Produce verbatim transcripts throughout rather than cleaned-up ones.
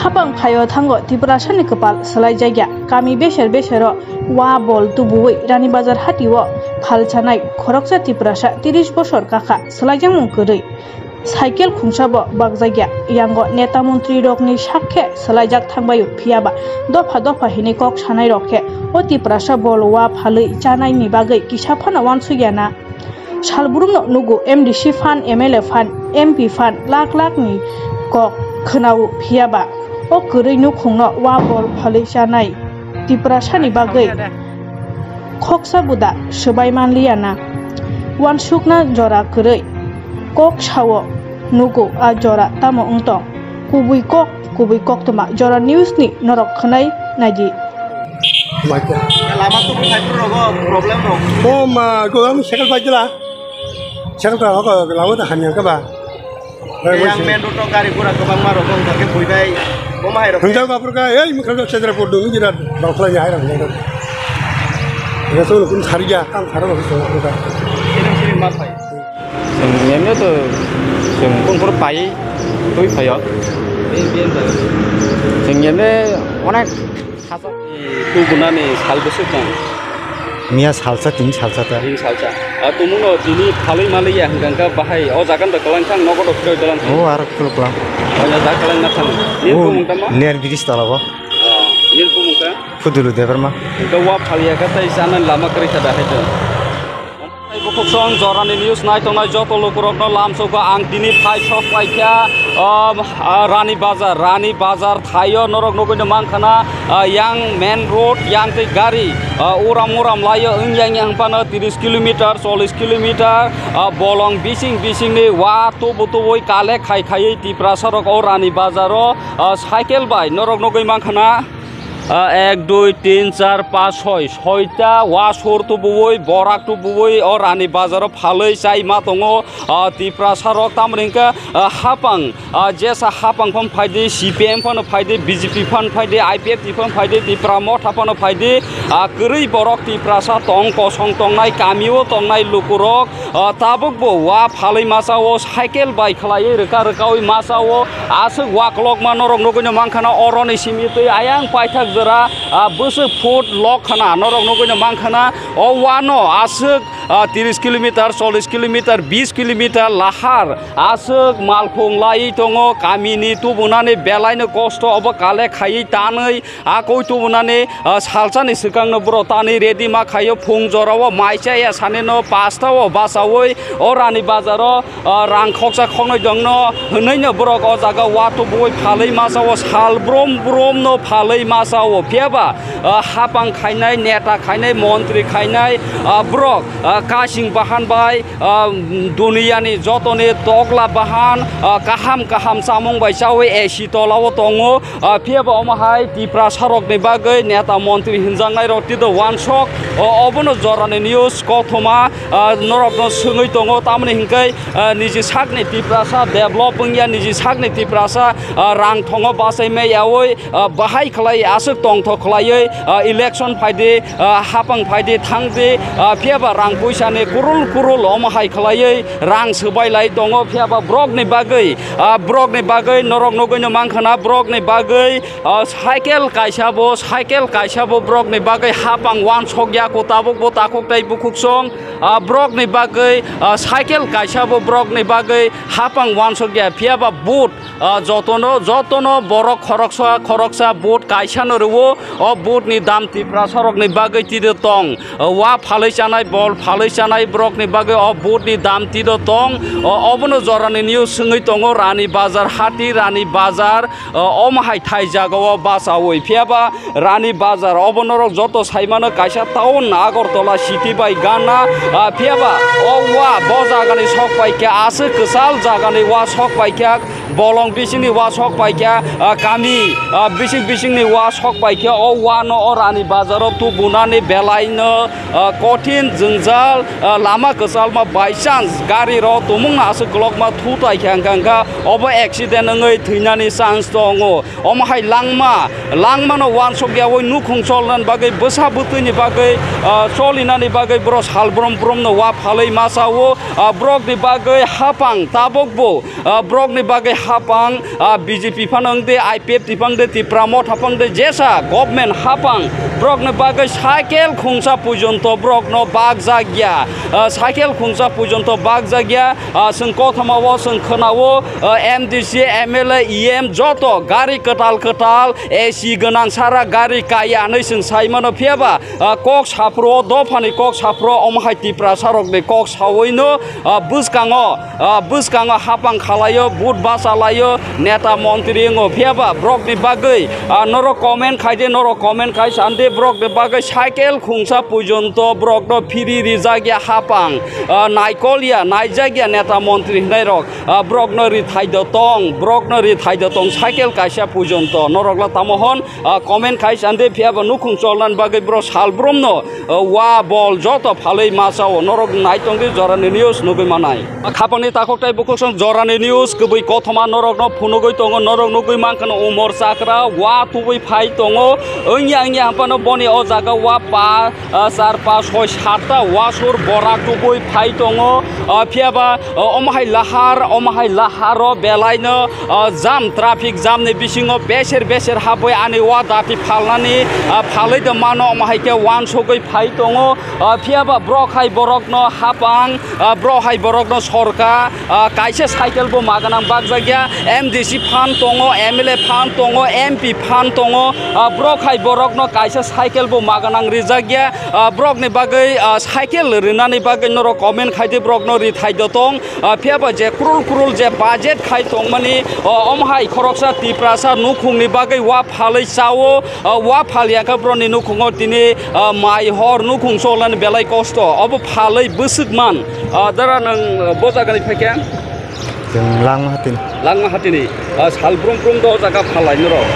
Hapang phaio thango Tiprasani kwpal swlaijakya. Kami beser besero wa bol tubuwi Rani Bazar hatio phalchanai khoroksa Tiprasa tris bosor kakha swlaijakmung kwrwi. Cycle khungsabo bakjakya. Yango neta montri rokni sak khe swlaijak thangbaio, phiyaba dopha dopha hinwi kok sanai rok khe o Tiprasa bol wa phalwi chanaini bagwi kisa phano wansukya na. Salbrumno nugo M D C phan, M L A phan, M P phan lak lakni kok khwnao, phiyaba o kwrwi nukhungno wa bol phalwi chanai Tiprasani bagwi khoksa buda swbai manliya na. Wansukna jora kwrwi kok sao nugo a jora tamo wng tong. Kubui kok, kubui koktwma jora news ni norok khwnai naidi. Maikha. Lama tubu cycle rogo problem rok. O ma, go am cycle pai jela. Cycle ka ko lama ta hamya ka ba. Yang main road o gari gura kwbangma rok wng kha khe buibai bo ma hai rok. Hwnjak ba purka ei mukha jok sedra podu ni jira dal khlai hai rok. Ina so kun khariya, kam kharo rok so ka. Sini sini ma pai. Chwng emne to chwng bongkhor pai twi phaio. Chwng emne onek Tubunani sal bwswk tong? Miya salsa, tini salsa ta. Tini salsa. A, tumungno tini phalwi malwi ya hwnkha hwnkha bahai o jaga da kwlang thang, nogo da kwrwi kwlang thang. O, aro kwrwi kwlang. O jaga kwlang na thang. Nini bumung tamo? Ner Bridge tola bo. O, nini bumung ta? Phudulu Debbarma. Hwnkha wa phalwi ya kha tei chana lama kwrwi kha da hai to. Bukhuk song jorani news nai tongnai joto lukurokno lamsogo ang tini phai sok paikha, um, ah, Rani Bazar, Rani Bazar thaio norok nugui no mankha na, ah, yang main road, yang tei gari, ah, uram uram laio wng yang yang phano tris kilometer, chollish kilometer, ah, bolong bising bisingni wa tubu tubui kale khai khaiwi Tiprasa rok o Rani Bazaro, ah, cycle bai norok nugui mankha na. Ah, ek, dui, tin, char, panch, soi, soita wasur tubuwi, borak tubuwi, o Rani Bazaro phalwi chai ma tongo. Ah, Tiprasa rok tamoni hwnkhe, ah, hapang, ah, jesa hapang phano phaidi, C P M phano phaidi, B J P phano phaidi, I P F T phano phaidi, Tipra Motha phano phaidi, ah, kwrwi borok Tiprasa tong kosong tongnai, kamio tongnai lukurok, ah, tabukbo wa phalwi masa o cycle bai khlaiwi rwka rwkawi masa o. Aswk waklokma norok nugui no mankha na, oroni simi twi ayang paithak jora, ah, bwswk foot lok khana norok nugui no mankha na. O wano aswk, ah, tris kilometer, chollish kilometer, bis kilometer lahar aswk malkhung laiwi tongo. Kamini tubunani belaino kosto obo kale khaiwi tanwi. A koi tubunani, ah, salsani swkangno borok tanwi ready ma khaio, phung jorao mai chaya sanino pasta o bachaui o Rani Bazaro, ah, rang khoksa khoknwi dongno hwnwi no borok o jaga wa tubui phalwi masa o sal brum brum no phalwi masa o. Phiyaba, ah, hapang khainai, neta khainai, montri khainai, ah, borok, ah, kasing bahan bai, ah, duniyani jotoni tokla bahan, ah, kaham kaham chamung bai chaui A C tola o tongo. Ah, phiyaba omo hai Tiprasa rokni bagwi neta montri hwnjaknai rok twido wansok. O, obono jorani news kothoma, ah, norokno swngwi tongo, tamoni hwnkhe, ah, niji sakni Tiprasa develop wngya, niji sakni Tiprasa, ah, rang thongo bachai mai yaui, ah, bahai khlai aswk tongthok khlaiwi, ah, election phaidi, ah, hapang phaidi thangdi, ah, phiyaba rang puisani kurul kurul omo hai khlaiwi rang swbai lai tongo, phiyaba borokni bagwi, ah, borokni bagwi norok nugui no mankha na, borokni bagwi, ah, cycle kaisa bo, cycle kaisa bo borokni bagwi hapang wansok ya ko tabuk bo takhuk tei bukhuk song, ah, borokni bagwi, ah, cycle kaisa bo borokni bagwi hapang wansok ya, phiyaba boot, ah, jotono, jotono borok khoroksa, khoroksa boot kaisa no rwo, o boot ni dam Tiprasa rokni bagwi twido tong. O wa phalwi chanai, bol phalwi chanai borokni bagwi o boot ni dam twido tong. O, obono jorani news swngwi tongo, Rani Bazar hati, Rani Bazar, o, omo hai thai jagao bachaui. Phiyaba Rani Bazar obo norok joto saimano kaisa town Agartala city bai gana. Ah, phiyaba o wa bo jagani sok paikha, aswk kwchal jagani wa sok paikha. Bolong bisingni wa sok paikha, ah, kami, ah, bising bisingni wa sok paikha, o wano o Rani Bazaro tubunani belaino, ah, kothin jwngjal. Ah, lama kwchalma by chance gari rok tumungno aswk kwlokma thutai kha, hwnkha, hwnkha obo accident wngwi thwinani chance tongo. Omo hai langma, langmano uansuk yaui nukhung cholnani bagwi, bwsa bwtwini bagwi, ah, cholinani bagwi borok salbrum brumno ua phalwi ma chao. Ah, borokni bagwi hapang tabukbo, ah, borokni bagwi hapang, ah, B J P phano wngde, I P F T phano wngde, Tipra Motha phano wngde, jesa government hapang borokni bagwi cycle khungsa pujonto borokno bakjakya. Ah, cycle khungsa pujonto bakjakya. Ah, chwng kothoma o chwng khwnao, ah, M D C, M L A, E M joto gari kwtal kwtal, A C gwnang sara gari kaya hinwi chwng sai mano, phiya ba, ah, kok saphuru o dophani kok saphuru omo hai Tiprasa rokni kok saui no, ah, bwskango, ah, bwskango hapang khalaio, vote bacha laio, neta montri wngo, phiya ba borokni bagwi, ah, norok comment khai de, norok comment khai san de, borokni bagwi cycle khungsa pujonto borokno phiri rijak ya hapang. Ah, naikol ya, naijak ya neta montri hinai rok, ah, borokno rithai do tong, borokno rithai do tong, cycle kaisa pujonto norok la tamo hwn, ah, comment khai san de, phiya ba nukhung cholnani bagwi borok salbrumno, ah, ua bol joto phalwi ma chao, norok nai tong di jorani news nugwi manai. Ah, khapangni takhuk tai bukhuk song jorani news kwbwi kothoma norokno phunugwi tongo, norok nugwi mankha no umor chakra ua tubui phai tongo, wngya wngya hampano boni o jaga ua pa ah, char, pas, soi, satta wasur borak tubui phai tongo. Ah, phiya ba, ah, omo hai lahar, omo hai laharo belaino, ah, jam, traffic jam ni bisingo beser beser habwi ani wa dati phalnani, ah, phalwi de mano, omo hai khe uansugwi phai tongo. Ah, phiya ba borok hai borokno hapang, ah, borok hai borokno sorka, ah, kaisa cycle bo maganang bakjak ya, M D C phan tongo, M L A phan tongo, M P phan tongo, ah, borok hai borokno kaisa cycle bo maganang rijak ya, ah, borokni bagwi, ah, cycle rinani bagwi norok comment khai di, borokno rithai do tong, ah, phiya ba je krul krul je budget khai tongmani, ah, omo hai khoroksa Tiprasa nukhungni bagwi wa phalwi chao, ah, wa phal ya khe borokni nukhungo tini, ah, mai hor nukhung cholnani belai kosto, obo phalwi bwswk man. Ah, dara nwng, ah, bo jagani phaikhe? Chwng Langma Hatini. Langma Hatini. Ah, sal brum brum do jaga phalai norok.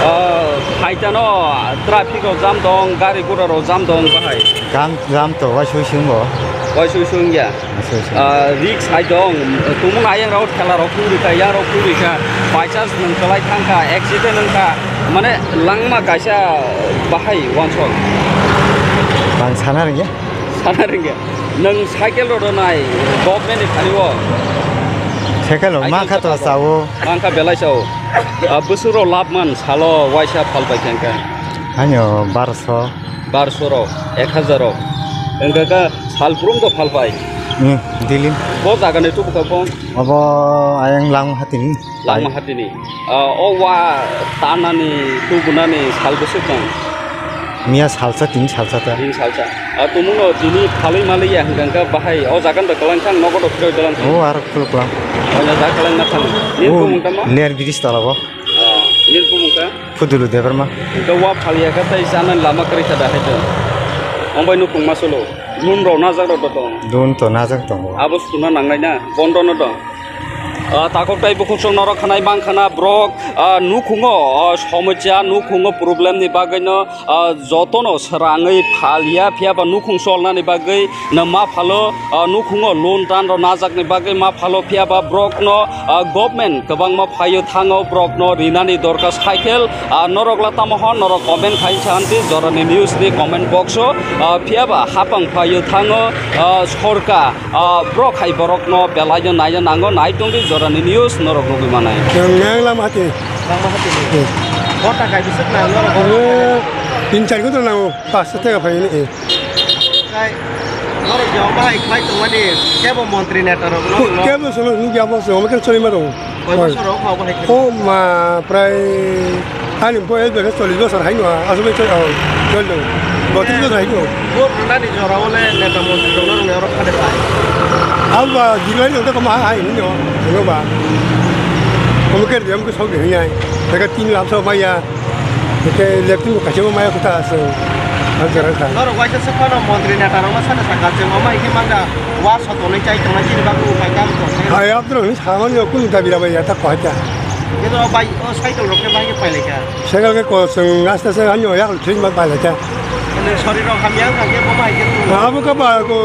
Ah, phaitano traffic o jam dong, gari gura rok jam dong bahai. Jam, jam to, waisui sung bo. Waisui sung ya. Waisui sung. Ah, risk hai dong, tumung ayang rok thela rok khuri kha, yang rok khuri kha. By chance nwng kwlai thang kha, accident wng kha. Mane langma kaisa bahai wansok. Bang sana ringya. Sana ringya. Nwng cycle rw rwnai, government ni thani o. Cycle rw mankha to sao. Mankha belai sao. Ah, bwswk rw lab man salo waisa phalbai khe hwnkhe. Ano barso. Barso rw, ek hazar rw. Hwnkhe khe sal brum do phalbai. Hmm, daily. Bo jaga ni tubu kha bo. Obo ayang lang hatini. Langma Hatini. Ah, o wa tanani, tubunani sal bwswk nang? Miya salsa, tini salsa ta. Tini salsa. Ah, tumungno tini phalwi malwi ya hwnkha hwnkha bahai o jaga da kwlang thang, nogo da kwrwi kwlang thang. O aro kwrwi kwlang. O jaga kwlang na thang. Nini bumung tamo? Ler bridge tola bo. Ah, nini bumung ta? Phudulu Debbarma. Hwnkha wa phaliya kha tei chana lama kwrwi kha da hai to. Ongbai nukhung ma solo. Loan rok najak rok da tong. Loan to najak tongo. Abo suna nangnai na, bondo no dong. Ah, takhuk tai bukhuk song norok khanai mankha na borok, ah, nukhungo, ah, somosya, nukhungo problem ni bagwi no, ah, jotono swrangwi phalia, phiya ba nukhung cholnani bagwi no ma phalo, ah, nukhungo loan tan rok najakni bagwi ma phalo, phiya ba borokno, ah, government kwbangma phaio thango, borokno rinani dorkar cycle, ah, norok la tamo hwn, norok comment khai sa hwn di jorani news ni comment box o, ah, phiya ba hapang phaio thango, ah, sorkar. Ah, borok hai borokno belaino naina nango, nai tongdi jorani news norok nugwi manai. Nwng nang lama hati. Lama hati ni. Hmm. Kota kai bisik nang norok. Ano tin char kota nango, pas taka phai ni. Kai norok jawab bahai khai tongmani kebo montri neta rok no. Kebo solo nugya bo so, makan sori ma dong. Koi bosor rok ma bahai khai? O ma, prai ani bo el beke chollish bosor hai no, aswk bai chol, oh, chol dong. Botris bosor hai no. Vote rwnani jora o le neta montri rok no rwnai oro phade pai. Abo ba, dirwai no tamo hai ni no, no ba. Komo ker diam ko sok de hai. Teka tin lakh so maya. Teka electric ko kache maya kota ase. Ang jara kha. Norok waisa se phano montri neta rok no sana saka je mama iki mangda. Wa sotonwi chai tongna chini bagwi upai kam tong. Hai, abdrok ni samani o kunu dabi rabai ya, ta koi ta. Khe to bai, o cycle rok khe bai khe pailai kha. Cycle khe ko chwng aste aste ani o yak thik ma pailai kha. Ene sori rok hamya wngkha khe bo bai khe tong. Abo ka ba ko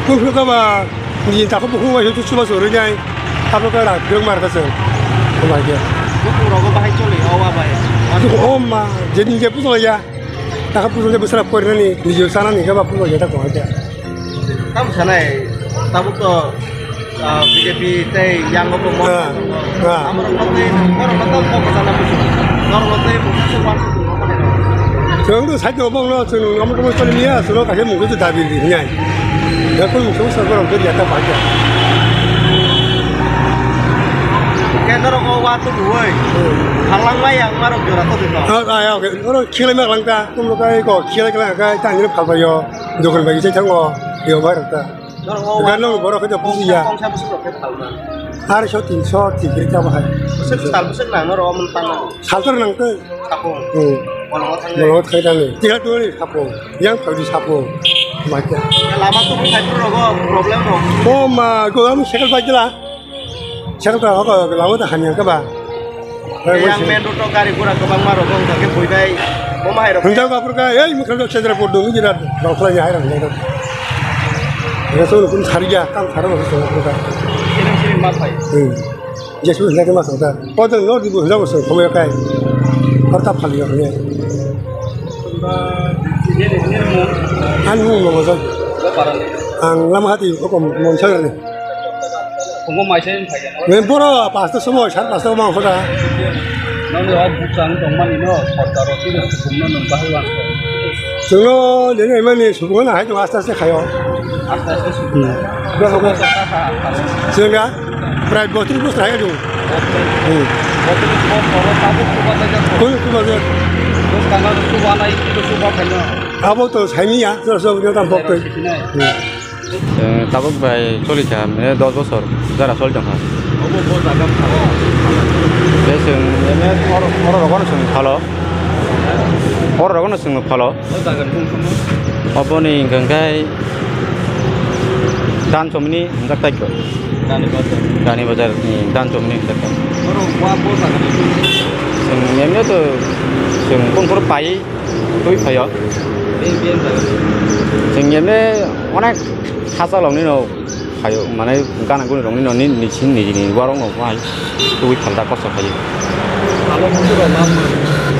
Kung kung kaba, ni tako buku wa hitu chuba suru nyai. Abo ka rak, biang mar ka seng. Kama ke. Buku rogo bahai choli, o wa bai. O ma, je ni je puto ya. Tako puto je busra kori nani, ni je sana ni kaba puto ya tako aja. Tam sanai, tabuk to, ah, B J P tei yang ko mo. Ah, ah. Amro ko tei, koro ko to ko sana puto. Koro ko tei, buku chuba. Chwng to side no bongno chwng amro ko choli niya, chwng kaisa mungkhe dabi di nyai. Ya kung mungkhe sa borok ke ya ta pa ya. Ke norok o wa tu buwai. Halang mai yang marok jora to dito. Ah, ah, ya, okay. Oro khilai mak lang ta, kum lo kai ko khilai kala kai ta ni phal ba yo. Dokan bai je thango, yo bai ta. Norok o wa. Ga no borok ke pusi ya. Kongsa busi rok ke phalna. Arso tinso tikri ta bahai. Busi sal busi na norok o mun tang. Sal tor nang te. Sapung. Hmm. Bolongo thangwi. Bolongo thangwi thangwi. Tira turi sapung. Yang thangwi sapung. Macha. Lama tubu saiphuru rogo problem rok. O ma, go am cycle bike la. Cycle ta hoko lama ta hamya ka ba. Yang main road to gari gura kwbangma rok wng thangwi buibai. Bo ma hai rok. Hwnjak ba purka, ei mukha rok sedra podo ngi jira rok khlai hai rok. Rasa rok kun sari ya, kam sara rok song purka. Sini sini ma phai. Hmm. Jesu hwnjak ma song ta. Kodon no dibu hwnjak song khomo kai. Horta phali ya hwnjak. Ani mung no mojak. Ang lama hati hukum monsa ni. Hukum mai sai phai ya. Nang boro pasta somo sar pasta ma khoda. Nang ni o buchang tong mani no sorkar o tini hukum no nang bahai wan. Chwngno nini mani subung na hai tong aste aste khayo. Aste aste subung. Hmm. Chwngno prai botris bosor hai tong. Hmm. Botris bosor o tabuk chuba jai jak. Koi chuba jai. Bwskang o chuba nai, kito chuba khaina. Abo to saimiya, jora jora tam bok twi. Hmm. Chwng tabuk bai choli kha, mane dos bosor jara choli tong kha. Obo bo jaga phalo. Tei chwng oro, oro rogo no chwng phalo. Oro rogo no chwng phalo. O jaga ni mung tamo? Oboni hwnkha khe Dan Chomni hwnjak tai kho. Rani Bazar. Rani Bazar ni Dan Chomni hwnjak tai. Oro wa bo jaga ni mung? Chwng emne to chwng Kungpur pai. Twi phaio. Chwng emne onek hachal rokni no phaio, mane gana guni rokni no ni, ni sin ni, ni warok no pai twi phalda kosto phaio. Salo muchung rok ma phaio?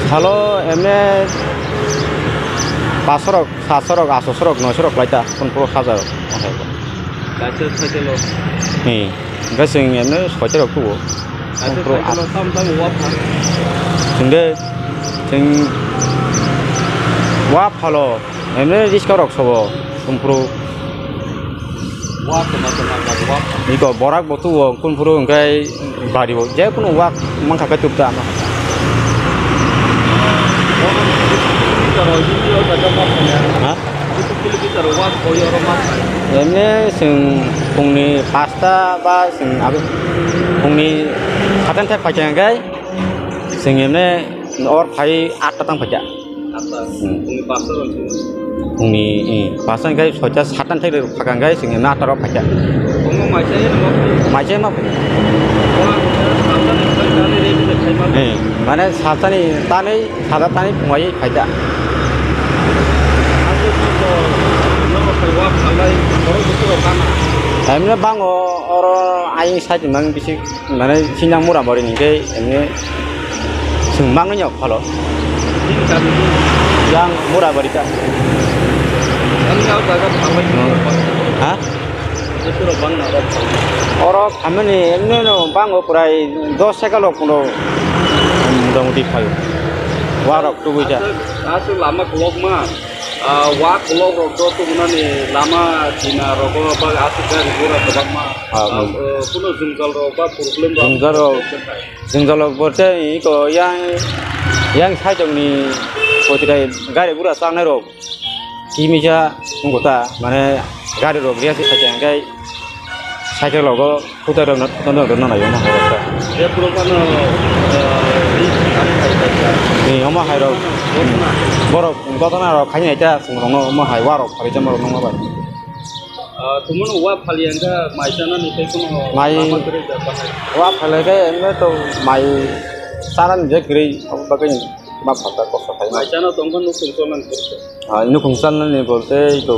Salo emne paso rok, saso rok, aso rok, noso rok lai ta, Kungpur hajar. Kaisa cycle o. Ni. Hwnkhe chwng emne soitarok tugo. Acha Kungpru cycle o tam tam wa pha. Chwng de, chwng wa phalo, emne riska rok sobo, Kungpru. Wa toma toma wa pha. Iko borak bo tugo, Kungpru hwnkhe bari bo, je kunu wa mankha khe tubda ama. Ha? Emne chwng phungni pasta ba chwng abo phungni satan thai phaikha hwnkhe chwng emne or phai atta tang phaikha. Atta. Hmm. Phungni pasta rok chwng. Phungni, eh, pasta hwnkhe soita satan thai phaikha hwnkhe chwng emne atta rok phaikha. Phungno maisa eno ma phai. Maisa ma phai. Ora, satan thai thai ready de khai ma. Eh, mane satani tanwi Sada tani phungai phaida. Emne bango oro aying side mang bisi mane sinjang mura bori ni ke emne sung mang no phalo. Yang mura bori ta. Ha? Oro phamani emne no bango prai dos cycle rok kuno motamoti phaio. Warok tubui ja. Aswk lama kolokma, ah, wa kolok rok do tubunani lama tina rogo ba aswk gari gura kwbangma. Ah, ah, hmm. Ah, kuno jwngjal rok ba problem rok. Jwngjal rok, jwngjal rok borte iko yang, yang side ni potikai gari gura changnai rok. Kimisa wngkha ta, mane gari rok react khaikha hwnkhe cycle rogo kwtal rok no, no, no, no, no, no, no, no, no. Ni omo hai rok, borok gotona rok khaina ita, chwng rok no omo hai wa rok phari chama rok nangma bai. Ah, tumunu wa phali hwnkhe mai chana ni tei kuno mai lama kwrwi da bahai. Wa phali khe emne to mai chana ni je kwrwi, abo bagwi ma phata kosto khai ma. Mai chana tongkha nuk tong chana ni. Ah, nukhung chalnani bolte ito.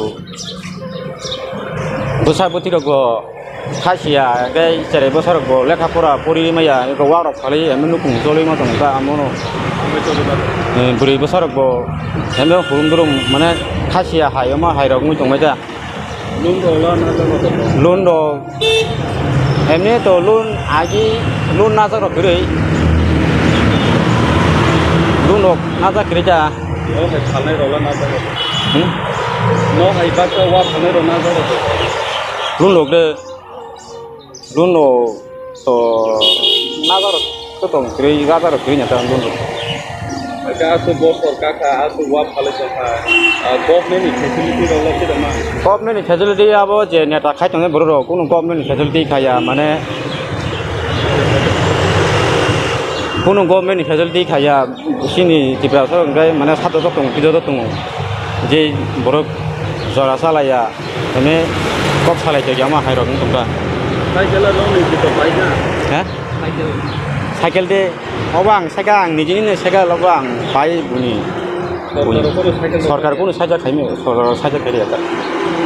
Bwsa bwtwi rok bo khasiya, hwnkhe cherai bwsa rok bo lekha pora pori maya, eko wak rok phalwi emo nukung cholwi ma tongo ta amono. Eh, bwrwi bwsa rok bo emo hurum durum mane khasiya hai, omo hai rok wngwi tongmai ta. Loan rok la na jaga rok? Loan rok, emni to loan agi loan najak rok kwrwi. Loan rok najak kwrwi ta. Nok hai phalnai rok la na jaga rok? Hmm? Nok hai baksa wa phalnai rok na jaga rok? Loan rok de, loan rok to najak rok to tong kwrwi, raja rok kwrwi na ta loan rok. Aka aswk bosor kaka, aswk wa phalwi tongkha, ah, government ni facility rok la sida ma? Government ni facility abo je neta khai tongnai borok rok, kunu government ni facility khaya, mane kunu government ni facility khaya, chini Tripura sorkar hwnkhe mane sato tongo, kijo tongo, je borok jora salaiya, mane kok salai tongya ma hai rok wng tongkha. Cycle no ni jito pai na? He? Cycle. Cycle de. Obo ang cycle, ang nijini ni cycle, obo ang pai buni. Sorkar buni. Kono cycle rok Sorkar khaimya, sorkar cycle khaimya ta.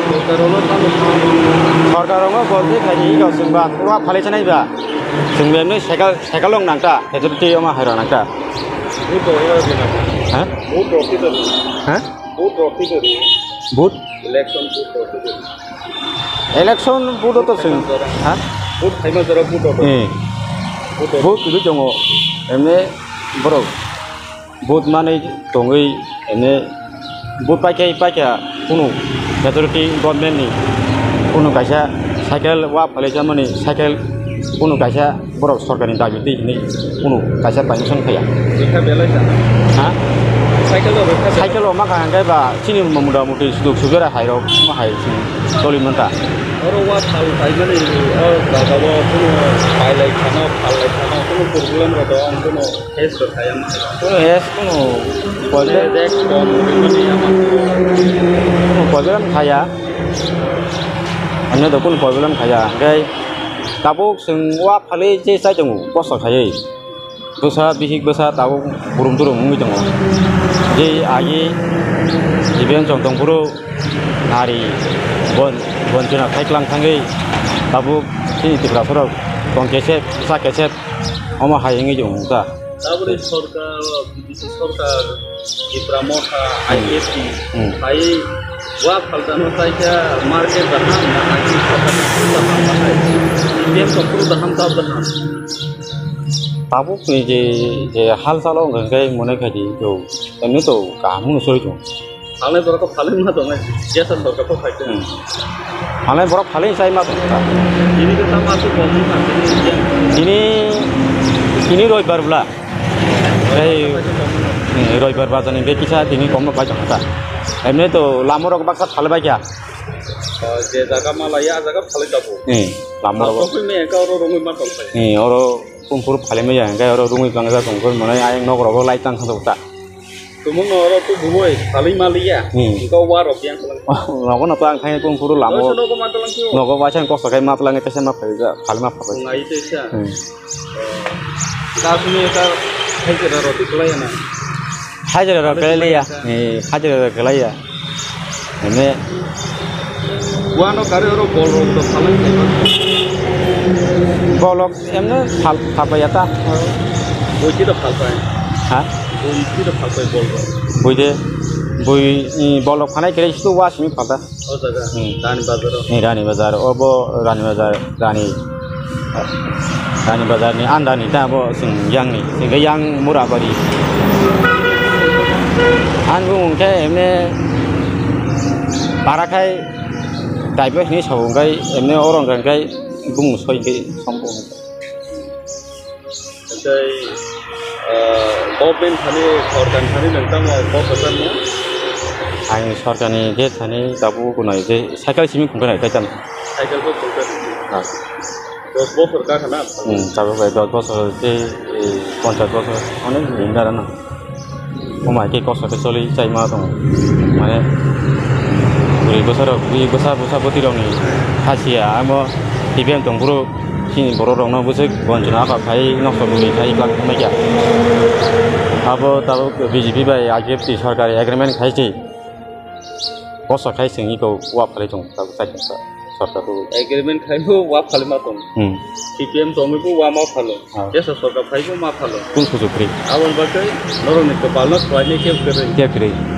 Sorkar rok no tamo. Sorkar rok no bolti khaini ego chwng ba, wa phalai chanai ba. Chwng bemni cycle, cycle long nang ta, facility omo hai rok nang ta. Vote rok rok rina. Ha? Vote rok rina. Ha? Vote rok rina. Vote? Election vote rok rina. Election vote to chwng. Ha? Vote khaima jora vote rok. Eh. Vote rok. Vote kwrwi tongo. Emne borok. Vote manwi tongwi ene vote paikhe paikha kunu majority government ni kunu kaisa cycle wa phalai chamani cycle kunu kaisa borok sorkar ni dabi twi hinwi kunu kaisa permission khaya. Rikha belai sa. Ha? Cycle rok rikha belai. Cycle rok ma kha hwnkhe ba chini mota moti suduk sujara hai rok ma hai chini choli manta. Oro wa phal paimani o jaga o kunu pailai khano phal lai khano kunu problem rok dong kunu. Hes rok kaya ma. Kunu hes kunu problem. Hes kunu problem kaya. Ano do kunu problem kaya. Hwnkhe tabuk chwng wa phalwi je chai tongo kosto khaiwi. Bwsa bihik bwsa tabuk burum turum wngwi tongo. Je agi event chong tong phuru nari bon bonchona khaiklang thangwi tabuk chini Tiprasa rok tong kesep sa kesep. Omo hai wngwi tongo ta. Taboni sorkar, B J P sorkar, Tipra Motha, Hmm. I P F T, Hmm. hai wa phaltano taikha market daham na I P F T sorkar daham bahai. P M Tokro daham tab daham. Tabuk ni je, je hal chalo wngkha khe mone khai di to, emni to kaham wngwi soi tongo. Phalnai borok kho phalwi ma tongnai, jesa sorkar kho khai tongo. Hmm. Phalnai borok phalwi chai ma tongkha. Tini khe tamo aswk kok wngkha, tini yang. Tini, tini roibar bwla. Ei, eh, roibar bazar ni be kisa tini kom no pai tongkha. Emni to lama rok baksa phalwi bai kha. O, je jaga ma laiya, a jaga phalwi tabuk. Eh, lama rok. Tongkha me ka oro rongwi ma tongkha. Eh, oro kungphuru phalwi maya, hwnkhe oro rongwi bangsa tongkha, mane ayang nok rogo light tang kha ta. Tumung no oro tu buwai, phalwi maliya. Hmm. Engkau wa rok yang khalang. Nogo no to ang khai kung kuru lamo. Nogo ma talang kyo. Nogo wa chang kosto khai ma talang, tesa ma phai ja, phalwi ma phai. Ngai tesa. Hmm. Ka sumi ka hai kera roti kelai na. Hai kera roti kelai ya. Eh, hai kera roti kelai ya. Ene. Wa no kare oro bol rok to phalwi khai ma. Bolok Emne phal, phal paiya ta. Bui khe to phal pai. Ha? Bui khe to phal pai bol rok. Bui de, bui, i, bol rok phanai khe situ wa simi phal ta. O jaga, Hmm. Rani Bazar o. Ni Rani Bazar, obo Rani Bazar, Rani, Rani Bazar ni andani ta bo sing yang ni, sing yang Murabari. Ang bung khe emne para khai divorce ni sabo kai emne orang kai bung soi kai sampo. Tei, ah, government thani, sorkar thani nang tamo kok kwchangma? Ang sorkarni je thani tabuk kunai je cycle simi khungkha nai kaitam. Cycle kok khungkha nai? Ah. Dos bosor ka khana? Hmm, tabuk bai dos bosor je, eh, ponchas bosor, onek din dara na. Omo hai khe kosto khe choli chai ma tongo. Mane bwrwi bwsa rok, bwrwi bwsa, bwsa bwtwi rokni khasiya amo T V M tong phuru chini borok rokno bwswk bonchona aba khai nokso bwrwi khai twlang thangma kya. Abo tabuk B J P bai I P F T sorkar agreement khai se kosto khai chwng iko wa phalwi tongo tabuk chai tongsa. Agreement khaibo wa phalima tong. Hmm. C P M tongwibo wa ma phalo. Ah. Tesa sorkar phaibo ma phalo. Kung sujuk kri. Aboni bagwi norokni kwpalno swlainai khe kwrwi. Khe kwrwi.